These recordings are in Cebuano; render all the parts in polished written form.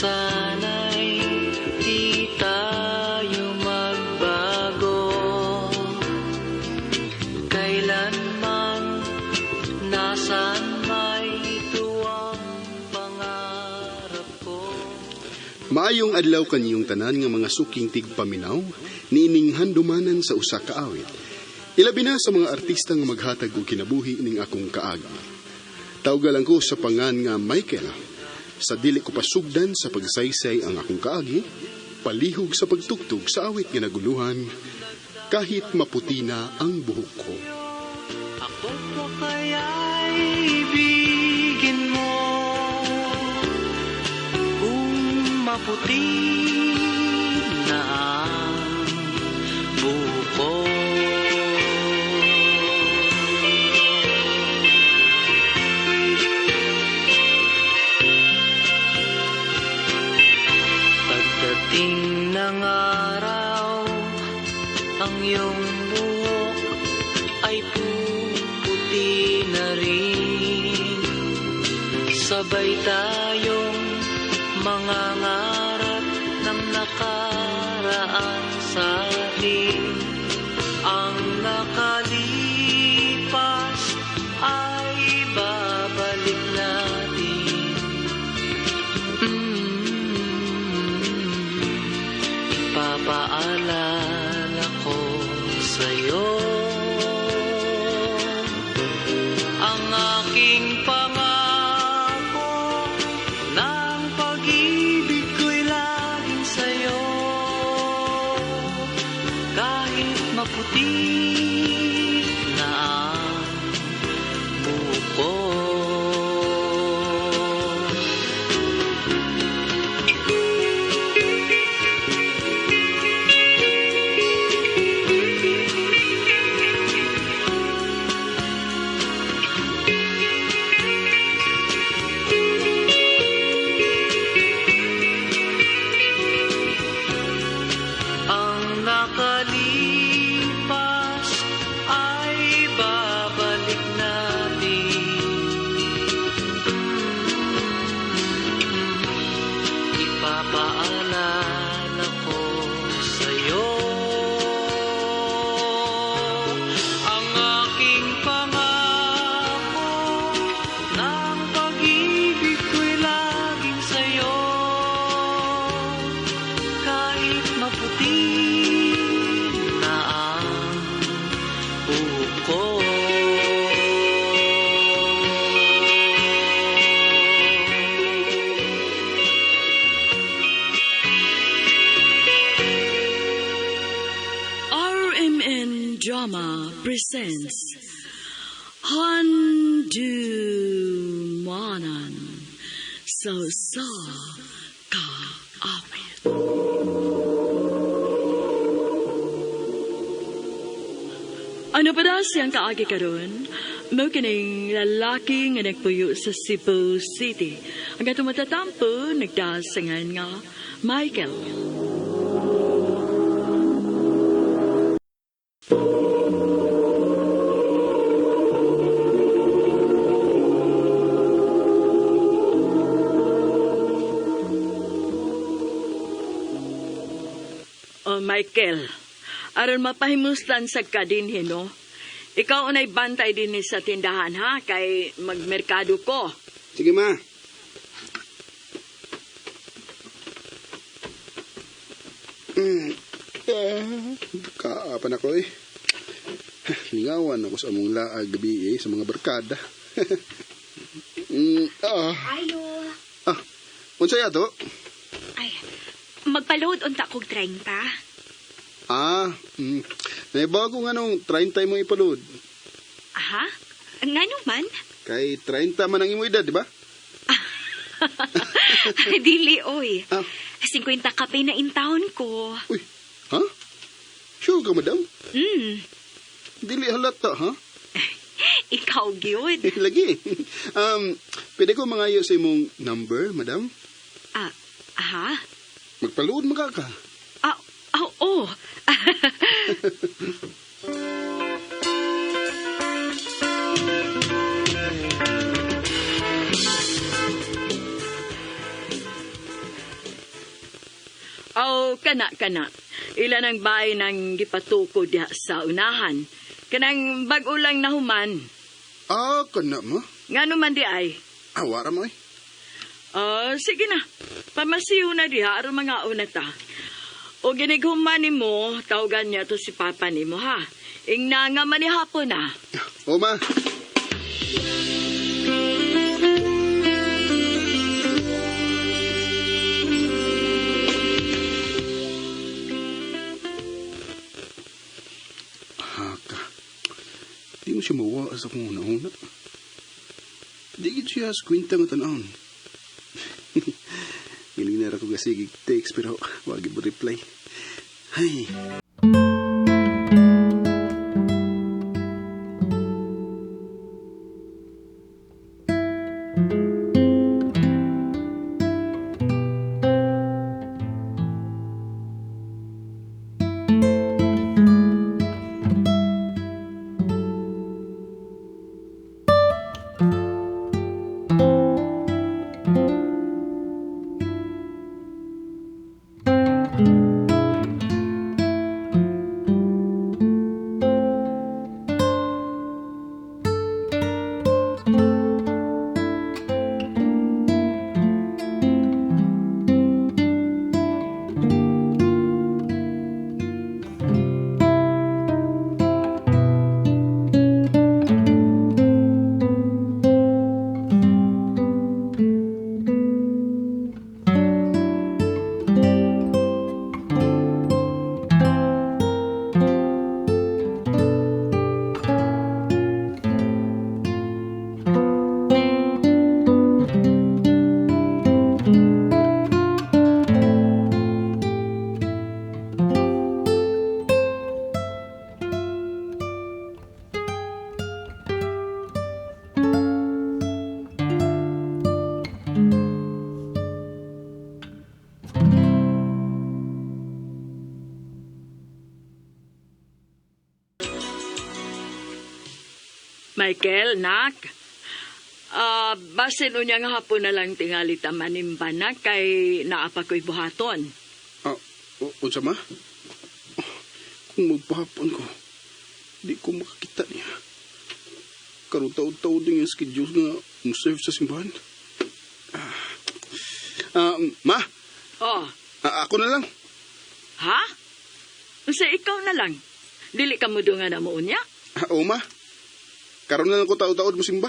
Sana'y di tayo magbago. Kailanman, nasaan may tuwang pangarap ko. Maayong adlaw kaniyong tanan nga mga suking tigpaminaw, niining handumanan sa usa ka awit. Ilabi na sa mga artista nga maghatag og kinabuhi ning akong kaagi. Tawga lang ko sa pangan nga Michael. Sa dili ko pasugdan sa pagsaysay ang akong kaagi, palihog sa pagtugtog sa awit nga naguluhan, kahit maputi na ang buhok ko. Ako pa kaya'y ibigin mo kung maputi na ang buhok ko? Pagdating ng araw, ang iyong buhok ay puputi na rin. Sabay tayong mangangarap ng nakaraan sa atin. Ang nakalipas ay babalik natin. Ipapaalala ko sa'yo ang aking pangako ng pag-ibig ko'y laging sa'yo. Kahit maputi na ang buhok ko. Ang nakalipas ay babalik natin. Ipapaalala ko sa'yo ang aking pangako ng pag-ibig ko'y laging sa'yo. Kahit maputi na ang buhok ko. RMN Drama presents Handumanan sa Usa Ka Awit. Ano pa daw siyang kaagi karon? Mao kining lalaki nga nagpuyo sa Cebu City. Ang atong matatampo nagdasangan nga Michael. Oh, Michael, aron mapahimuslan sa ka dinhi, no? Ikaw unay bantay dinhi sa tindahan, ha? Kay magmerkado ko. Sige, ma. Kaapan ako eh. Lingawan ako sa among laag gabi eh, sa mga barkada. Ayo. Ah, unsay ato? Ay, magpa-load unta kog 30. Ah, Naibago nga nung 30 mo ipaload. Aha? Ngano man? Kay 30 man ang imo edad, di ba? Dili, oy. Ah. 50 kape na in town ko. Uy, ha? Sure ka, madam? Dili halata, ha? Ikaw, gyud. Lagi. Pwede ko mangayo sa imong number, madam? Ah, aha? Magpaluod man ka. Ah, oh, oh. Oh, kana kana. Ilan ang bahay nang gipatukod diha sa unahan. Kanang bag-o lang nahuman. Ah, kana ma. Ngano man di ay. Ah, wara mo eh. Oh, sige na. Pamasiyo na diha aron mga una ta. O ginighuman nimo, tawagan niya to si papa nimo ha. Ingna nga man ni hapon ah. O ma. Haka. Di mo siya mawa sa akong una-una. Di gid siya sa kwinta nga tanawon. Giling na ra ko kasi text pero wag mo reply. Ay. Michael, nak. Ah, basin unya nga hapon na lang tingali ta manimba na kay naa pa ko'y buhaton. Ah, unsa ma? Kung magpahapon ko, di ko makakita niya. Karon taod-taod din yung schedule nga mo-serve sa simbahan. Ah, ma, Oh, ako na lang. ha? Unsa ikaw na lang? Dili ka mo dungan na mo unya? Ah, oo, ma. Karon na lang ko taod-taod mo simba.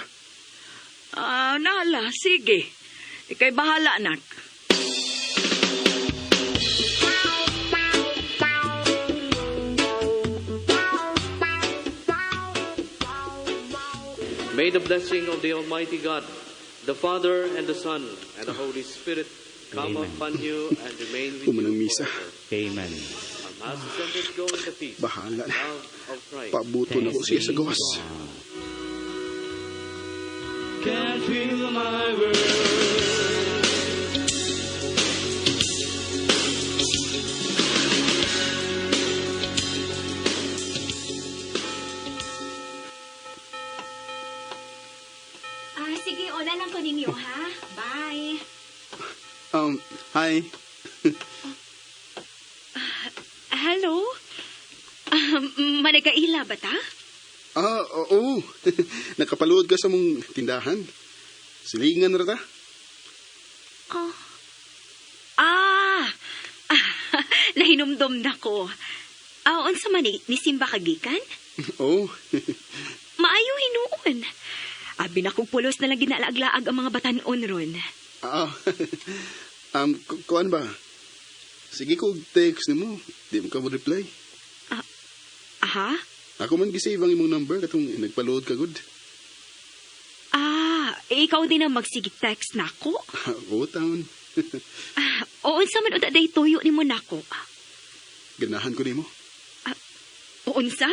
Ah, nala, sige. Ika'y bahala, anak. May the blessing of the Almighty God, the Father and the Son and the Holy Spirit come Amen. upon you and remain with Human ang you misa. forever. Amen. Our Master sent us go in the peace Bahala and na. love of Christ. Pabuto na ko Thanks siya sa be to gawas. God. Can't feel my world. Ah, sige, una lang ko ninyo, ha? Bye. Hi. Hello? Managaila ba ta? Ah, oo. Nakapaluod ka sa mong tindahan. Silingan ra ta. Oh. Ah! Nahinumdum na ko. Ah, unsa man ni, ni Simba kagikan? Oo. Maayo hinuon. Abi na kong pulos na lang ginalaaglaag ang mga batanon ron. Ah, kuan ba? Sige ko text nimo, di mo ka mo reply. Aha? Ako man gisave ang imong number katong nagpaluod ka gud. Ah, eh, ikaw din ang magsigig text nako. Oo, taon. Ah, oo, unsa man unta day tuyo nimo nako. Ganahan ko nimo. Unsa?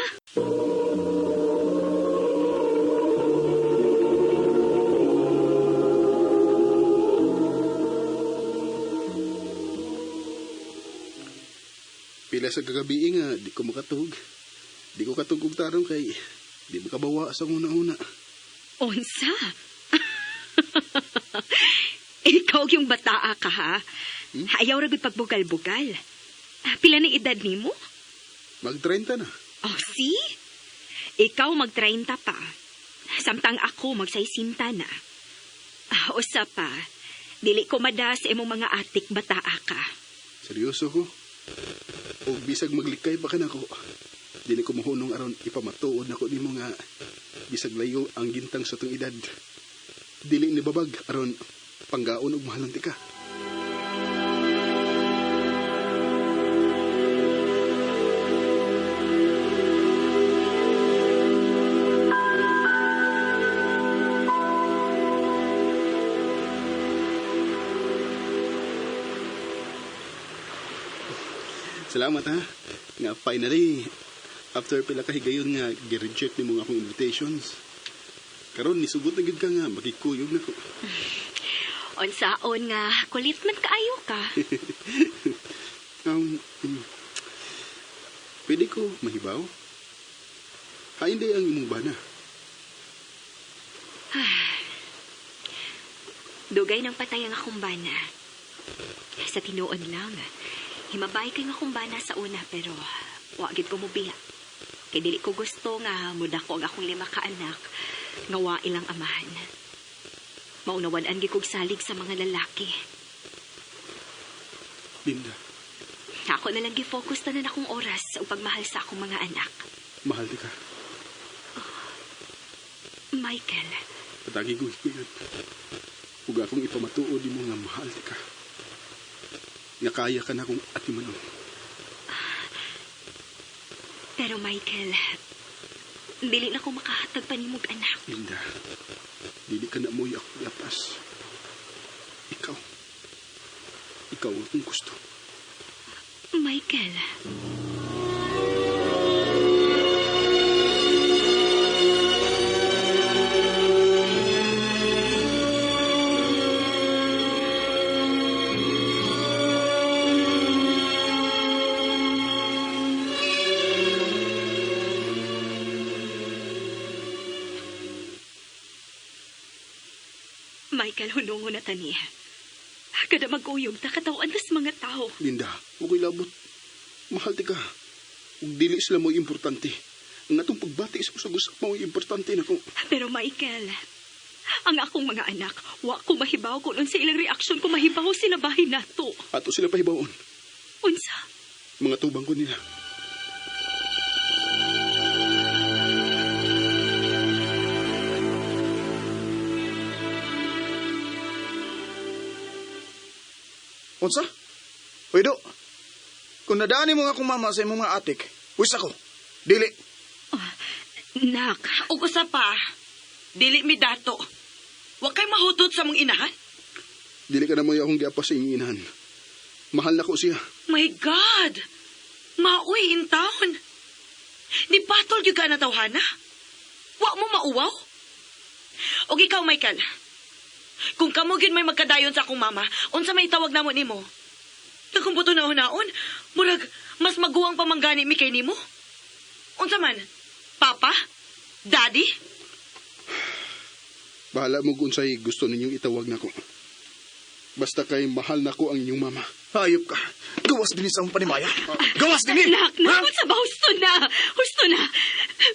Pila sa kagabi nga di ko makatug. Di ko katug og tarong kay di mo kabawa sa una-una. Unsa? Ikaw Ikaw yung bataa ka, ha? Ayaw ra gud pagbugal-bugal. Pila ni edad nimo? Mag-30 na. Oh, see? Ikaw mag-30 pa. Samtang ako magsaysinta na. Usa pa, dili ko madas imong mga atik bataa ka. Seryoso ko. O bisag maglikay pa ka nako. Dili ko mahunong aron ipamatuod nako nimo nga bisag layo ang gintang sa tong edad. Dili ni babag aron panggaon og mahalan ti ka. Salamat ha. Nga finally, after pila ka higayon nga gi-reject nimo nga akong invitations. Karon nisugot na gyud ka nga makikuyog na ko. Unsaon nga kulit man kaayo ka. Um, mm, pwede ko mahibaw? Hain day ang imong bana. Dugay ng patay ang akong bana. Sa tinuon lang, himabay kay nga akong bana sa una pero wa gid ko mobiya. Kay dili ko gusto nga mudako ang akong 5 ka anak nga wa ilang amahan. Maunawan-an gid kog salig sa mga lalaki. Linda, Ako na lang gi-focus tanan akong oras sa pagmahal sa akong mga anak. mahal di ka. Michael, Patagi ko yun. Ug akong ipamatuod nimo nga mahal di ka. Nga kaya ka na akong atimanon. Pero Michael, dili na ko makahatag pa nimog anak. Linda, dili ka na mo'y ako iapas. Ikaw. Ikaw ang akong gusto. Michael. Michael, hunungo na tani. Kada mag-uyog, nakatawan tas mga tao. Linda, huwag ko'y labot. Mahal ti ka. Ug dili sila mo'y importante. Ang atong pagbati sa usag-usap mo'y importante na ko. Pero Michael, ang akong mga anak, wa ko mahibaw kung unsa ilang reaksyon kung mahibaw sila bahin nato. Ato sila pahibaon. Unsa? Mga tubang ko nila. Unsa? Uy, do. Kung nadani mo nga akong mama sa imong mga atik, wis ako. Dili. Oh, nak, Ug usa pa, dili mi dato. Wa kay mahutot sa mong inahan. Dili ka na mo'y akong giapas sa inyong inahan. Mahal na ko siya. My God! Maoy in town. Ni patol gyud ka na tawhana. Wa mo mauwaw? Og ikaw, Michael. Kung kamo gyud may magkadayon sa akong mama, unsa may tawag namo nimo? Kung buto na hunaon, murag mas maguwang pamanggani mi kay nimo. Unsa man? Papa? Daddy? Bahala mo kung unsay gusto ninyong itawag nako. Basta kay mahal nako ang inyong mama. Hayop ka. Gawas din sa akong panimaya. Gawas din nak, nak, unsa ba? Husto na. Husto na.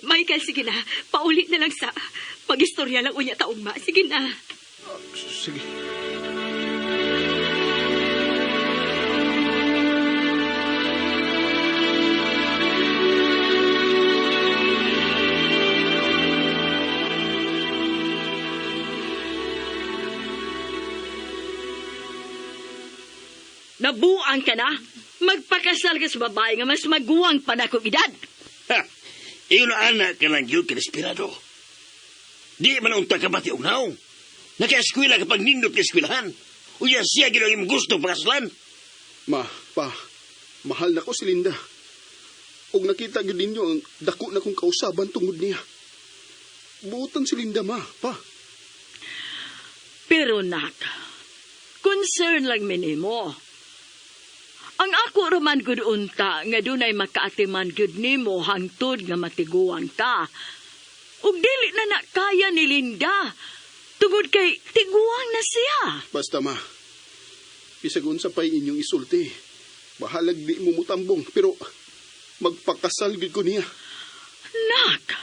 Michael, sige na. Paulit na lang sa pag-istorya lang unya taugma. Sige na. Sige. Nabuang ka na? Magpakasal ka sa babae nga mas maguwang pa na kong edad. Ha! Iyon na anak ka lang yun, kinespirado. Di man unta ka bati ugnaw. Naka-eskwela kapag nindot ka eskwelahan. Uya siya ginawa imong gusto pakasalan. Ma, pa, mahal nako si Linda. Og nakita gyud ninyo ang dako na kong kausaban tungod niya. Buotan si Linda, ma, pa. Pero nak, concern lang minimo. Ang ako raman gud unta nga dunay makaatiman gyud nimo hangtod nga matiguan ka. Ug dili na na kaya ni Linda tungod kay tiguang na siya. Basta ma, Bisag unsa pa'y inyong isulti. Bahalag di mo mutambong, pero magpakasal gid ko niya. Nak!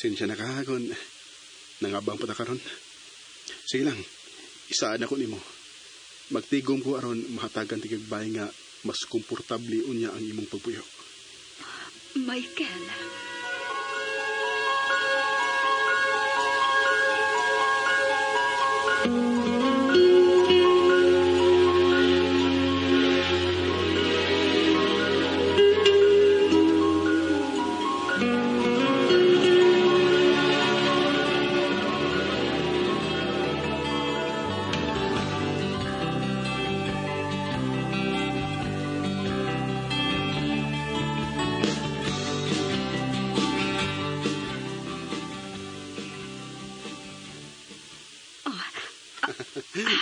Pasensya na ka kung nangabang pa ta karon. Sige lang, isaan ako nimo. Magtigom ko aron mahatagan ti kag bay nga mas komportable unya ang imong pagpuyo. Michael.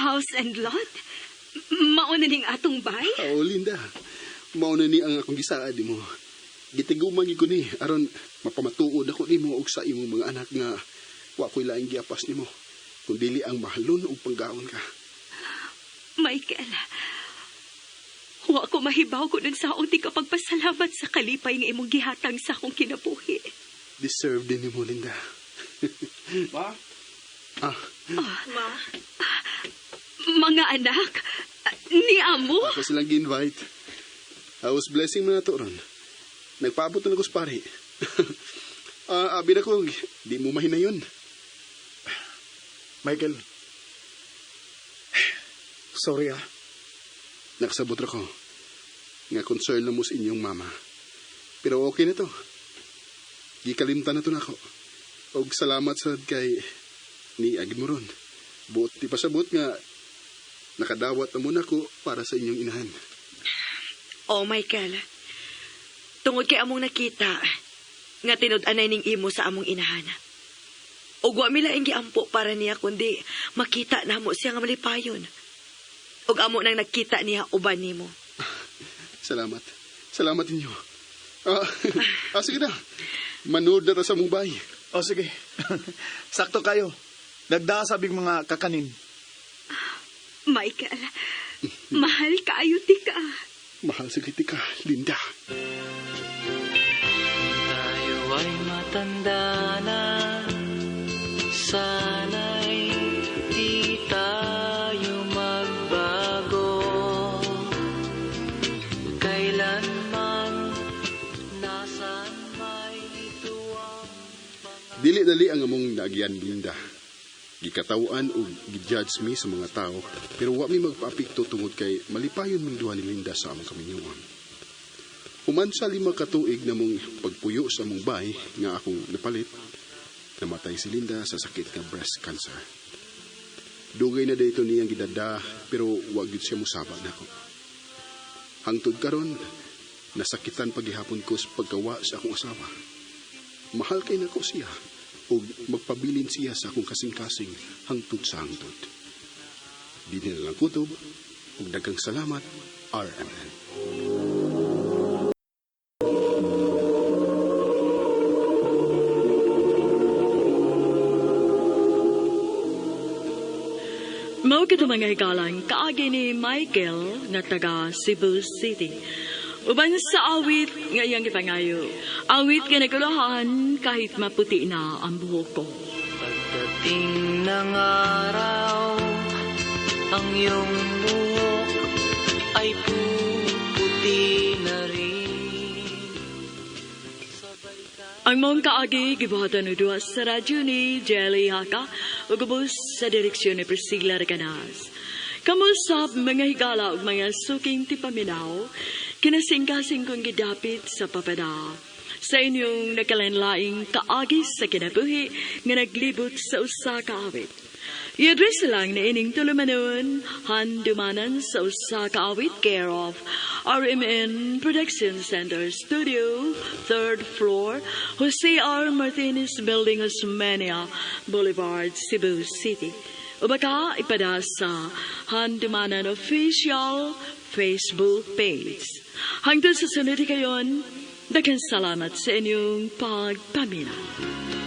House and lot? Mauna ning atong bay? Oo, Linda. Mauna ni ang akong gisaad mo. Gitiguman gyud ko ni aron mapamatuod ako nimo og sa imong mga anak nga wa ko'y laing giapas nimo kun dili ang mahalon og panggaon ka. Michael, wa ko mahibaw kung unsaon ti ka pagpasalamat sa kalipay nga imong gihatag sa akong kinabuhi. Deserve din nimo, Linda. Ma? Ah, Ma? Mga anak, ni amo? ako silang gi-invite. House blessing na nato ron. Nagpaabot na ko sa pari. Abi na ko, di mo mahinayon. Michael. Sorry ah. Nakasabot ra ko. Nga concern na mo sa inyong mama. Pero okay na to. Gikalimtan na to nako. Og salamat sad kay ni agid mo ron. Buot ti pasabot nga nakadawat na muna ko para sa inyong inahan. Oh, Michael. Tungod kay among nakita, nga tinud-anay ning imo sa among inahan. Ug wa mi laing giampo para niya kundi makita namo siya nga malipayon. Ug amo nang nagkita niya uban nimo. Salamat. Salamat ninyo. Sige na. Manood na ta sa Mumbai. O sige. Sakto kayo. Nagdaa sabing mga kakanin. Michael, mahal kaayo ti ka. Mahal sa ka, Linda. Tayo ay matanda na, sana'y di tayo magbago. Kailanman, nasaan may ituwang Dili-dali ang among naagyan, Linda. Gikatawan o gijudge mi sa mga tao, pero wa mi magpaapekto tungod kay malipayon ming duha ni Linda sa among kaminyoon. Human sa 5 ka tuig na mong pagpuyo sa among bay nga akong napalit, namatay si Linda sa sakit nga breast cancer. Dugay na dito niyang gidada, pero wa gyud siya mosaba nako. Hangtod karon, nasakitan paghihapon ko sa pagkawa sa akong asawa. Mahal kay nako siya, ug magpabilin siya sa akong kasing-kasing hangtod sa hangtod. Di nila lang kutob, ug daghang salamat, RMN. Mao kito mga higalan, kaagi ni Michael nga taga Cebu City. Uban sa awit nga iyang gipangayo. Awit nga nagulahan kahit maputi na ang buhok ko. Pagdating ng araw, ang iyong buhok ay puputi na rin. Ang maong kaagi gibuhatan og duwa sa radyo ni Jelly Haka ug ubos sa direksyon ni Priscilla Recanas. Kamusap mga higala ug mga suking tipaminaw, kinasingkasing kong gidapit sa papada sa inyong nagkalainlaing kaagi sa kinabuhi nga naglibot sa usa ka awit. I-address lang na ining tulumanon, Handumanan sa usa ka awit, care of RMN Production Center Studio, third floor, Jose R. Martinez Building, Osmeña Boulevard, Cebu City. O baka ipada sa Handumanan Official Facebook page. Hangtod sa sunod kayon, daghang salamat sa inyong pagpaminaw.